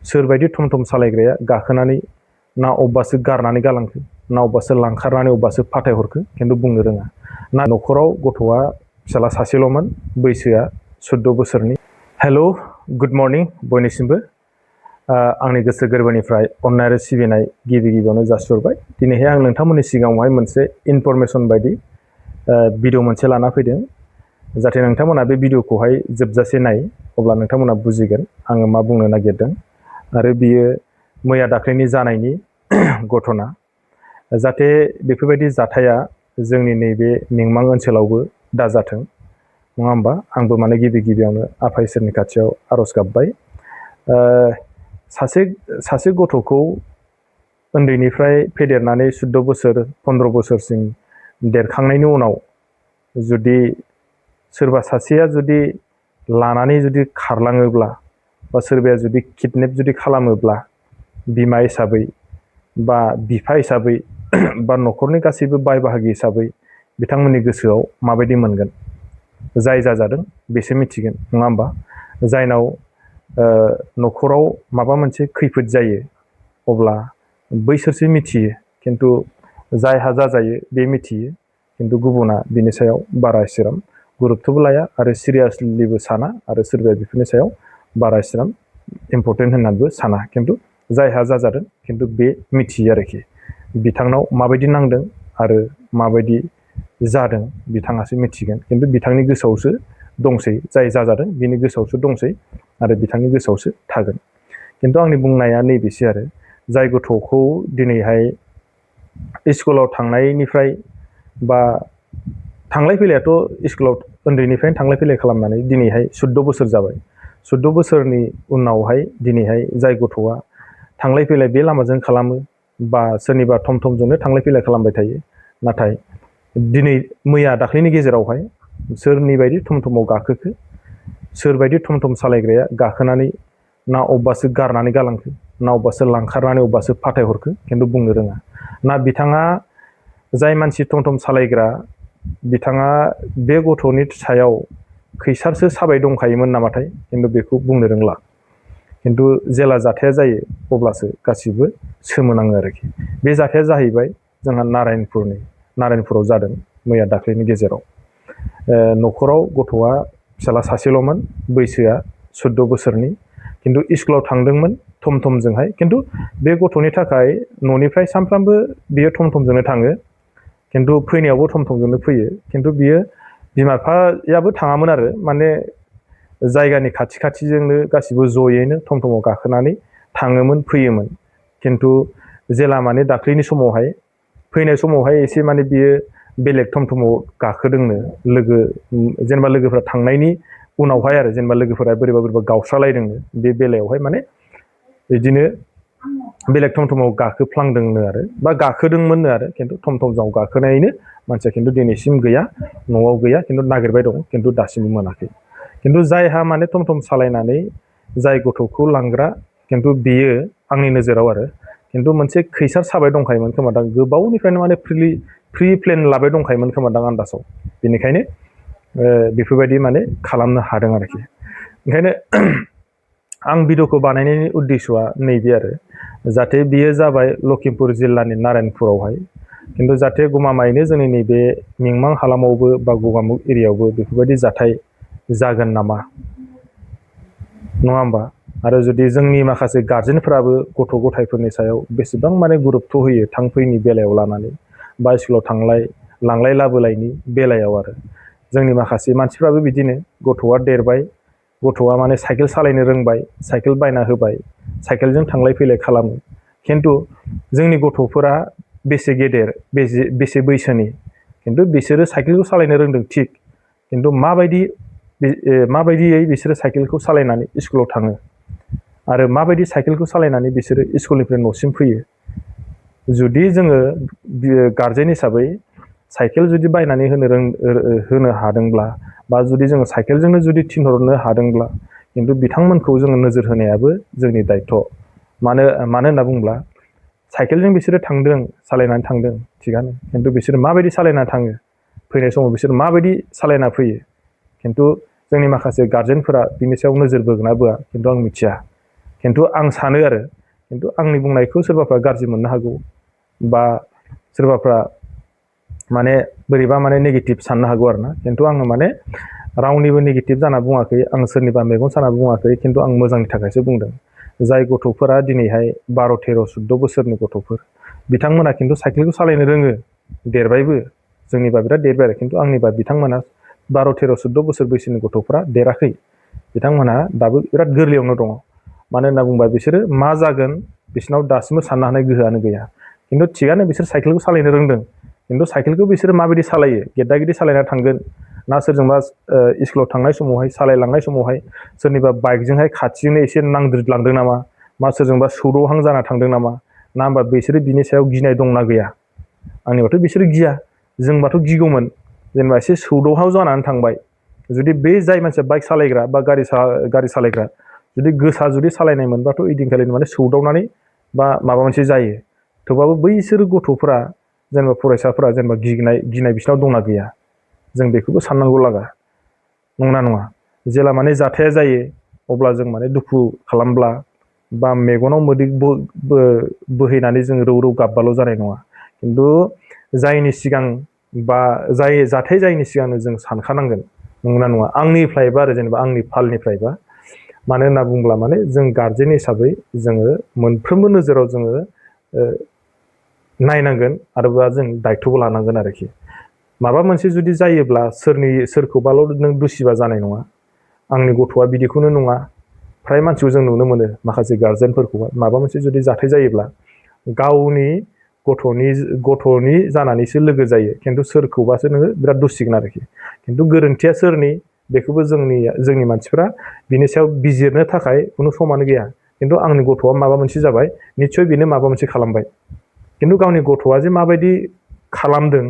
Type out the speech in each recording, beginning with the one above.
सोरबायदि थम थम सालायग्राया गाखोनानै ना अबबासो गारनानै गालांखो ना अबबासो लांखारनानै अबबासो फाथायहरखो खिन्थु बुंनो रोङा। ना न'खराव गथ'आ फिसाला सासेल'मोन, बैसोआ 14 बोसोरनि। हेल' गुड मर्निं बयनिसिमबो। आंनि गोसो गोरबोनिफ्राय अननाय आरो सिबिनाय गिबियावनो जासिहरबाय। दिनैहाय आं नोंथांमोननि सिगाङावहाय मोनसे इनफरमेसन बायदि भिडिअ मोनसे लाना फैदों। जाहाथे नोंथांमोना बे भिडिअखौहाय जोबजासे नाय, अब्ला नोंथांमोना बुजिगोन आङो मा बुंनो नागिरदों। आरो बियो मैया दाख्लैनि जानायनि घटना। जाहाथे बेफोरबायदि जाथाया जोंनि नैबे मिंमां ओनसोलावबो दाजाथों, नङा होमबा? आंबो माने गिबियावनो आफा इसोरनि खाथियाव आर'ज गाबबाय। सासे गथ'खौ उन्दैनिफ्राय फेदेरनानै 14 बोसोर 15 बोसोरसिम देरखांनायनि उनाव जुदि सोरबा सासेया जुदि लानानै जुदि खारलाङोब्ला बा सोरबाया जुदि किडनेप जुदि खालामोब्ला, बिमा हिसाबै बा बिफा हिसाबै बा न'खरनि गासैबो बाय बाहागि हिसाबै बिथांमोननि गोसोआव माबायदि मोनगोन? जाय जाजादों बेसो मिथिगोन, नङा होमबा? जायनाव न'खराव माबा मोनसे खैफोद जायो अब्ला बैसोरसो मिथियो, खिन्थु जायहा जाजायो बे मिथियो, खिन्थु गुबुना बिनि सायाव बारा एसेबां गुरुत्वबो लाया आरो सिरियासलिबो साना, आरो सोरबाया बेफोरनि सायाव बारा एसेबां इम्परटेन्ट होननानैबो साना। खिन्थु जायहा जाजादों खिन्थु बे मिथियो आरोखि बिथांनाव माबायदि नांदों आरो माबायदि जादों बिथाङासो मिथिगोन। खिन्थु बिथांनि गोसोआवसो दंसै, जाय जाजादों बिनि गोसोआवसो दंसै आरो बिथांनि गोसोआवसो थागोन। खिन्थु आंनि बुंनाया नैबेसो आरो, जाय गथ'खौ दिनैहाय स्कुलाव थांनायनिफ्राय बा थांलाय फैलायाथ' स्कुलाव उन्दैनिफ्रायनो थांलाय फैलाय खालामनानै दिनैहाय 14 बोसोर जाबाय। 14 बोसोरनि उनावहाय दिनैहाय जाय गथ'आ थांलाय फैलाय बे लामाजों खालामो बा सोरनिबा थमथमजोंनो थांलाय फैलाय खालामबाय थायो, नाथाय दिनै मैया दाख्लैनि गेजेरावहाय सोरनि बायदि थमथमाव गाखोखो, सोरबायदि थमथम सालायग्राया गाखोनानै ना अबबासो गारनानै गालांखो ना अबबासो लांखारनानै अबबासो फाथायहरखो खिन्थु बुंनो रोङा। ना बिथाङा जाय मानसि थमथम सालायग्रा बिथाङा बे गथ'नि सायाव खैसारसो साबाय दंखायोमोन नामाथाय, खिन्थु बेखौ बुंनो रोंला। खिन्थु जेला जाथाया जायो अब्लासो गासिबो सोमोनाङो आरोखि। बे जाथाया जाहैबाय जोंहा नारायणपुराव जादों मैया दाख्लैनि गेजेराव। न'खराव गथ'आ फिसाला सासेल'मोन, बैसोआ 14 बोसोरनि। खिन्थु स्कुलाव थांदोंमोन थमथमजोंहाय। खिन्थु बे गथ'नि थाखाय न'निफ्राय सानफ्रामबो बियो थमथमजोंनो थाङो, खिन्थु फैनायावबो थमथमजोंनो फैयो। खिन्थु बियो बिमा बिफायाबो थाङामोन आरो, माने जायगानि खाथिजोंनो गासिबो जयैनो थमथमाव गाखोनानै थाङोमोन फैयोमोन। खिन्थु जेला माने दाख्लैनि समावहाय फैनाय समावहाय एसे माने बियो बेलेग थमथमाव गाखोदोंनो, जेनेबा लोगोफ्रा थांनायनि उनावहाय आरो, जेनेबा लोगोफोरा बोरैबा गावस्रालायदोंनो, बे बेलायावहाय माने बिदिनो बेलेग थमथमाव गाखोफ्लांदोंनो आरो, बा गाखोदोंमोननो आरो। खिन्थु थमथमजों गाखोनायैनो मानसिया खिन्थु दिनैसिम गैया, न'आव गैया, खिन्थु नागिरबाय दं, खिन्थु दासिमबो मोनाखै। खिन्थु जायहा माने थमथम सालायनानै जाय गथ'खौ लांग्रा, खिन्थु बेयो आंनि नोजोराव आरो खिन्थु मोनसे खैसार साबाय दंखायोमोन खोमादां, गोबावनिफ्रायनो माने प्रि प्लेन लाबाय दंखायोमोन खोमादां आन्दासाव। बेनिखायनो बेफोरबायदि माने खालामनो हादों आरोखि। ओंखायनो आं भिडिअखौ बानायनायनि उद्देश्यआ नैबे आरो, जाहाथे बियो जाबाय लखिमपुर जिल्लानि नारायणपुरावहाय, खिन्थु जाहाथे गमामायैनो जोंनि नैबे मिंमां हालामावबो बा गगामुग एरियायावबो बेफोरबायदि जाथाय जागोन नामा, नङा होमबा? आरो जुदि जोंनि माखासे गार्जेनफोराबो गथ' गथायफोरनि सायाव बेसेबां माने गुरुत्व होयो थांफैनि बेलायाव लानानै, बा स्कुलाव लांलाय लाबोलायनि बेलायाव आरो। जोंनि माखासे मानसिफ्राबो बिदिनो, गथ'आ देरबाय, गथ'आ माने साइकेल सालायनो रोंबाय, साइकेल बायना होबाय, साइकेलजों थांलाय फैलाय खालामो। खिन्थु जोंनि गथ'फोरा बेसे गेदेर, बेसे बैसोनि, खिन्थु बिसोरो साइकेलखौ सालायनो रोंदों थिग, खिन्थु माबायदियै बिसोरो साइकेलखौ सालायनानै स्कुलाव थाङो आरो माबायदि साइकेलखौ सालायनानै बिसोरो स्कुलनिफ्राय न'सिम फैयो। जुदि जोङो गार्जेन हिसाबै साइकेल जुदि बायनानै होनो हादोंब्ला, बा जुदि जोङो साइकेलजोंनो जुदि थिनहरनो हादोंब्ला, खिन्थु बिथांमोनखौ जोङो नोजोर होनायाबो जोंनि दायथ'। मानो होनना बुङोब्ला साइकेलजों बिसोरो थांदों, सालायनानै थांदों थिगानो, खिन्थु बिसोरो माबायदि सालायना थाङो, फैनाय समाव बिसोर माबायदि सालायना फैयो, खिन्थु जोंनि माखासे गार्जेनफोरा बिनि सायाव नोजोर बोगोना बोआ, खिन्थु आं मिथिया। खिन्थु आं सानो आरो खिन्थु आंनि बुंनायखौ सोरबाफ्रा गाज्रि मोननो हागौ बा सोरबाफ्रा माने बोरैबा माने नेगेटिभ साननो हागौ आरो ना खिन्थु आङो माने रावनिबो नेगेटिभ जाना बुङाखै आं सोरनिबा मेगन साना बुङाखै खिन्थु आं मोजांनि थाखायसो बुंदों जाय गथ'फोरा दिनैहाय 12, 13, 14 बोसोरनि गथ'फोर बिथांमोना खिन्थु साइकेलखौ सालायनो रोङो देरबायबो जोंनिबा बिराद देरबाय आरो खिन्थु आंनिबा बिथांमोना 12, 13, 14 बोसोर बैसोनि गथ'फोरा देराखै बिथांमोनहा दाबो बिराद गोरलैयावनो दङ मानो होनना बुंबा बिसोरो मा जागोन बिसोरनाव दासिमबो साननो हानाय गोहोआनो गैया खिन्थु थिगानो बिसोर साइकेलखौ सालायनो रोंदों खिन्थु साइकेलखौ बिसोरो माबायदि सालायो गेदा गेदि सालायना थांगोन ना सोरजोंबा स्कुलाव थांनाय समावहाय सालायलांनाय समावहाय सोरनिबा बाइकजोंहाय खाथिजोंनो एसे नांद्रिदलांदों नामा मा सोरजोंबा सौदावहां जाना थांदों नामा ना होमबा बिसोरो बिनि सायाव गिनाय दंना गैया आंनिबाथ' बिसोरो गिया जोंबाथ' गिगौमोन जेनेबा एसे सौदावहां जानानै थांबाय जुदि बे जाय मानसिया बाइक सालायग्रा बा गारि सालायग्रा जुदि गोसा जुदि सालायनाय मोनबाथ' ओइदिनखालि माने सौदावनानै बा माबा मोनसे जायो थेवबाबो बैसोर गथ'फोरा जेनेबा फरायसाफोरा जेनेबा गिनाय बिसिनाव दंना गैया जों बेखौबो साननांगौ लागा नंना नङा जेला माने जाथाया जायो अब्ला जों माने दुखु खालामब्ला बा मेगनाव मोदै बोहैनानै जों रौ रौ गाबबाल' जानाय नङा खिन्थु जायनि सिगां बा जाय जाथाय जायैनि सिगांनो जों सानखानांगोन नंगौना नङा आंनिफ्रायबा आरो जेनेबा आंनि फालनिफ्रायबा मानो होनना बुंब्ला माने जों गार्जेन हिसाबै जोङो मोनफ्रोमबो नोजोराव जोङो नायनांगोन आरोबा जों दायथ'बो लानांगोन आरोखि माबा मोनसे जुदि जायोब्ला सोरखौबाल' नों दुसिबा जानाय नङा आंनि गथ'आ बिदिखौनो नङा फ्राय मानसिखौ जों नुनो मोनो माखासे गार्जेनफोरखौहाय माबा मोनसे जुदि जाथाय जायोब्ला गावनि गथ'नि जानानैसो लोगो जायो खिन्थु सोरखौबासो नोङो बिराद दुसिगोन आरोखि खिन्थु गोरोन्थिया सोरनि बेखौबो जोंनि मानसिफ्रा बिनि सायाव बिजिरनो थाखाय खुनु समानो गैया खिन्थु आंनि गथ'आ माबा मोनसे जाबाय निस्सय बेनो माबा मोनसे खालामबाय खिन्थु गावनि गथ'आ जे माबायदि खालामदों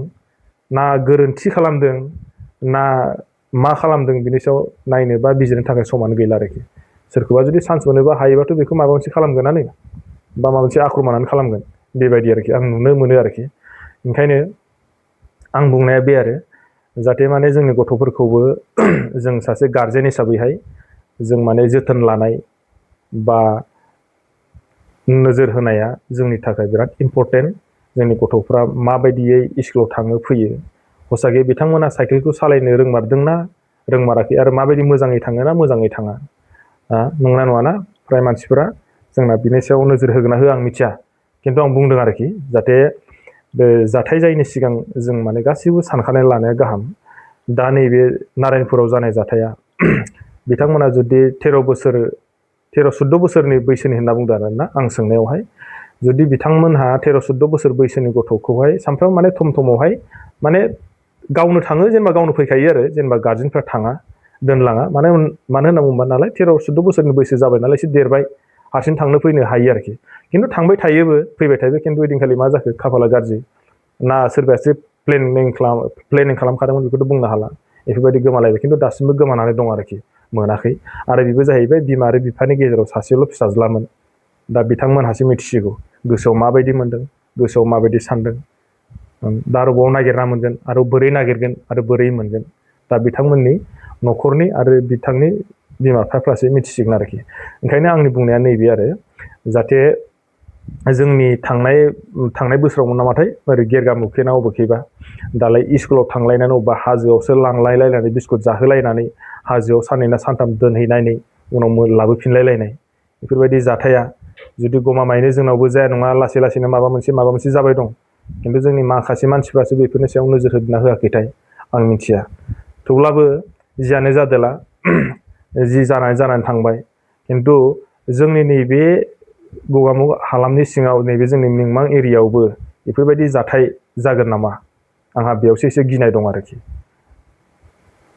ना गोरोन्थि खालामदों ना मा खालामदों बिनि सायाव नायनो बा बिजिरनो थाखाय समानो गैला आरोखि सोरखौबा जुदि चान्स मोनोबा हायोबाथ' बेखौ माबा मोनसे खालामगोनानो बा माबा मोनसे आख्रमनानै खालामगोन बेबायदि आरोखि आं नुनो मोनो आरोखि ओंखायनो आं बुंनाया बे आरो जाहाथे माने जोंनि गथ'फोरखौबो जों सासे गार्जेन हिसाबैहाय जों माने जोथोन लानाय बा नोजोर होनाया जोंनि थाखाय बिराद इम्परटेन्ट जोंनि गथ'फ्रा माबायदियै स्कुलाव थाङो फैयो हसागे बिथांमोना साइकेलखौ सालायनो रोंमारदोंना रोंमाराखै आरो माबायदि मोजाङै थाङो ना मोजाङै थाङा नंना नङाना फ्राय मानसिफोरा जोंना बिनि सायाव नोजोर होगोन ना होआ आं मिथिया खिन्थु आं बुंदों आरोखि जाहाथे बे जाथाय जायैनि सिगां जों माने गासैबो सानखानानै लानाया गाहाम दा नैबे नारायणपुराव जानाय जाथाया बिथांमोना जुदि 13-14 बोसोरनि बैसोनि होनना बुंदों आरोना आं सोंनायावहाय जुदि बिथांमोनहा 13-14 बोसोर बैसोनि गथ'खौहाय सानफ्रामबो माने थमथमावहाय माने गावनो थाङो जेनेबा गावनो फैखायो आरो जेनेबा गार्जेनफ्रा थाङा दोनलाङा मानो होनना बुंबा नालाय 13-14 बोसोरनि बैसो जाबाय नालाय एसे देरबाय हारसिं थांनो फैनो हायो आरोखि खिन्थु थांबाय थायोबो फैबाय थायोबो खिन्थु ओइदिनखालि मा जाखो खाफाला गाज्रि ना सोरबायासो प्लेनिं खालामखादोंमोन बेखौथ' बुंनो हाला बेफोरबायदि गोमालायबाय खिन्थु दासिमबो गोमानानै दं आरोखि मोनाखै आरो बेबो जाहैबाय बिमा आरो बिफानि गेजेराव सासेल' फिसाज्लामोन दा बिथांमोनहासो मिथिसिगौ गोसोआव माबायदि मोनदों गोसोआव माबायदि सानदों दा आरोबाव नागिरना मोनगोन आरो बोरै नागिरगोन आरो बोरै मोनगोन दा बिथांमोननि न'खरनि आरो बिथांनि बिमा बिफाफ्रासो मिथिसिगोन आरोखि ओंखायनो आंनि बुंनाया नैबे आरो जाहाथे जोंनि थांनाय बोसोरावमोन नामाथाय ओरै गेरगामुखिना अबेखैबा दालाय स्कुलाव थांलायनानै अबेबा हाजोआवसो लांलायलायनानै बिस्कुट जाहोलायनानै हाजोआव साननै ना सानथाम दोनहैनानै उनाव लाबोफिनलायलायनाय बेफोरबायदि जाथाया जुदि गमामायैनो जोंनावबो जाया नङा लासै लासैनो माबा मोनसे जाबाय दं खिन्थु जोंनि माखासे मानसिफ्रासो बेफोरनि सायाव नोजोर होदोंना होआखैथाय आं मिथिया थेवब्लाबो जियानो जादोला जि जानानै थांबाय खिन्थु जोंनि नैबे गगामुग हालामनि सिङाव नैबे जोंनि मिमां एरियायावबो बेफोरबायदि जाथाय जागोन नामा आंहा बेयावसो एसे गिनाय दं आरोखि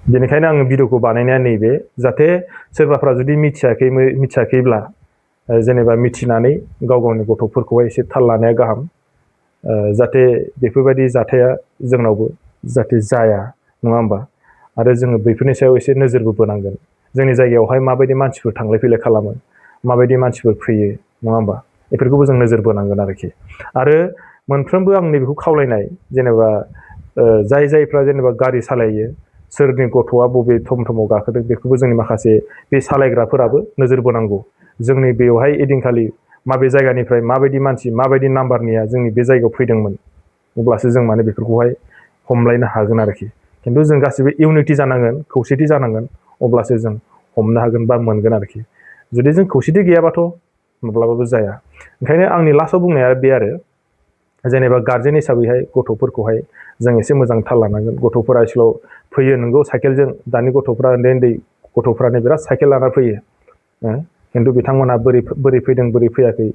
बेनिखायनो आङो भिडिअखौ बानायनाया नैबे जाहाथे सोरबाफ्रा जुदि मिथियाखैब्ला जेनेबा मिथिनानै गावनि गथ'फोरखौहाय एसे थाल लानाया गाहाम जाहाथे बेफोरबायदि जाथाया जोंनावबो जाहाथे जाया नङा होमबा आरो जोङो बेफोरनि सायाव एसे नोजोरबो बोनांगोन जोंनि जायगायावहाय माबायदि मानसिफोर थांलाय फैलाय खालामो माबायदि मानसिफोर फैयो नङा होमबा बेफोरखौबो जों नोजोर बोनांगोन आरोखि आरो मोनफ्रोमबो आंनि बेखौ खावलायनाय जेनेबा जायफ्रा जेनेबा गारि सालायो सोरनि गथ'आ बबे थमथमाव गाखोदों बेखौबो जोंनि माखासे बे सालायग्राफोराबो नोजोर बोनांगौ जोंनि बेवहाय एदिनखालि माबे जायगानिफ्राय माबायदि मानसि माबायदि नाम्बारनिया जोंनि बे जायगायाव फैदोंमोन, अब्लासो जों माने बेफोरखौहाय हमलायनो हागोन आरोखि। खिन्थु जों गासिबो इउनिटि जानांगोन, खौसेथि जानांगोन, अब्लासो जों हमनो हागोन बा मोनगोन आरोखि। जुदि जों खौसेथि गैयाबाथ' माब्लाबाबो जाया। ओंखायनो आंनि लास्टआव बुंनाया बे आरो, जेनेबा गार्जेन हिसाबैहाय गथ'फोरखौहाय जों एसे मोजां थाल लानांगोन। गथ'फोरा स्कुलाव फैयो नंगौ साइकेलजों, दानि गथ'फ्रा उन्दै उन्दै गथ'फ्रानो बिराद साइकेल लाना फैयो, खिन्थु बिथांमोनहा बोरै फैदों बोरै फैयाखै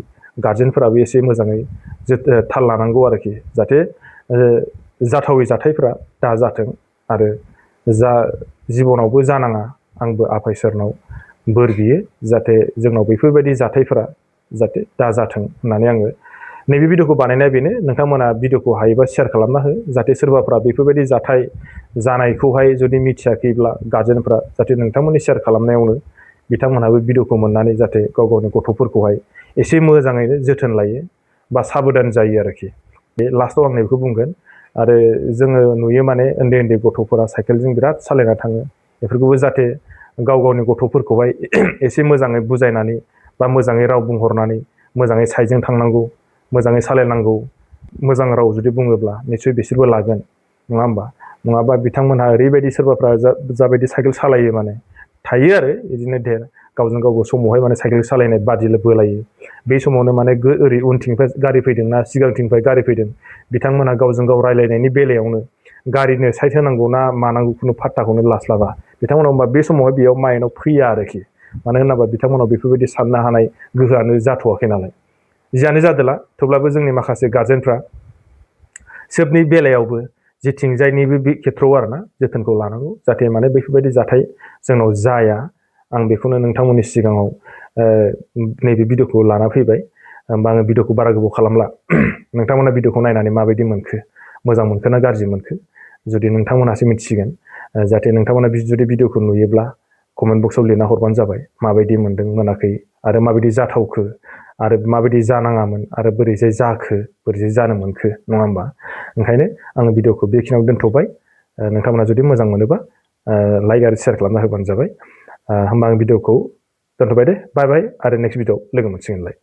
गार्जेनफोराबो एसे मोजाङै थाल लानांगौ आरोखि, जाहाथे जाथावै जाथायफ्रा दाजाथों आरो जा जिबनावबो जानाङा। आंबो आफा इसोरनाव बोर बियो जाहाथे जोंनाव बेफोरबायदि जाथायफोरा जाहाथे दाजाथों होननानै आङो नैबे भिडिअखौ बानायनाया बेनो। नोंथांमोना भिडिअखौ हायोबा शेयार खालामना हो, जाहाथे सोरबाफ्रा बेफोरबायदि जाथाय जानायखौहाय जुदि मिथियाखैब्ला गार्जेनफ्रा जाहाथे नोंथांमोननि शेयार खालामनायावनो बिथांमोनहाबो भिडिअखौ मोननानै जाहाथे गाव गावनि गथ'फोरखौहाय एसे मोजाङैनो जोथोन लायो बा साबधान जायो आरोखि। बे लास्टआव आं नैबेखौ बुंगोन। आरो जोङो नुयो माने उन्दै उन्दै गथ'फोरा साइकेलजों बिराद सालायना थाङो, बेफोरखौबो जाहाथे गाव गावनि गथ'फोरखौहाय एसे मोजाङै बुजायनानै बा मोजाङै राव बुंहरनानै मोजाङै साइडजों थांनांगौ, मोजाङै सालायनांगौ, मोजां राव जुदि बुङोब्ला निस्सय बिसोरबो लागोन, नङा होमबा? नङाबा बिथांमोनहा ओरैबायदि सोरबाफ्रा जाबायदि साइकेल सालायो माने थायो आरो बिदिनो गावजों गावबो समावहाय माने साइकेल सालायनाय बादिल बोलायो। बे समावनो माने ओरै उनथिंनिफ्राय गारि फैदों ना सिगांथिंनिफ्राय गारि फैदों, बिथांमोनहा गावजों गाव रायलायनायनि बेलायावनो गारिनो साइड होनांगौ ना मानांगौ खुनु फात्ताखौनो लास्लाबा। बिथांमोनाव होमबा बे समावहाय बेयाव माइन्डआव फैया आरोखि, मानो होनोबा बिथांमोनाव बेफोरबायदि साननो हानाय गोहोआनो जाथ'वाखै नालाय। जियानो जादोला, थेवब्लाबो जोंनि माखासे गार्जेनफ्रा सोबनि बेलायावबो जेथिंजायनिबो बे खेथ्रआव आरोना जोथोनखौ लानांगौ, जाहाथे माने बेफोरबायदि जाथाय जोंनाव जाया। आं बेखौनो नोंथांमोननि सिगाङाव नैबे भिडिअखौ लाना फैबाय। होमबा आङो भिडिअखौ बारा गोबाव खालामला। नोंथांमोना भिडिअखौ नायनानै माबायदि मोनखो, मोजां मोनखो ना गाज्रि मोनखो, जुदि नोंथांमोनासो मिथिसिगोन। जाहाथे नोंथांमोना जुदि भिडिअखौ नुयोब्ला कमेन्ट बक्सआव लिरना हरबानो जाबाय, माबायदि मोनदों मोनाखै, आरो माबायदि जाथावखो, आरो माबायदि जानाङामोन, आरो बोरैजाय जाखो, बोरैजाय जानो मोनखो, नङा होमबा? ओंखायनो आङो भिडिअखौ बेखिनियाव दोनथ'बाय। नोंथांमोना जुदि मोजां मोनोबा लाइक आरो शेयार खालामना होबानो जाबाय। होमबा आं भिडिअखौ दोनथ'बाय दे, बाय बाय, आरो नेक्स्ट भिडिअआव लोगो मोनसिगोनलाय।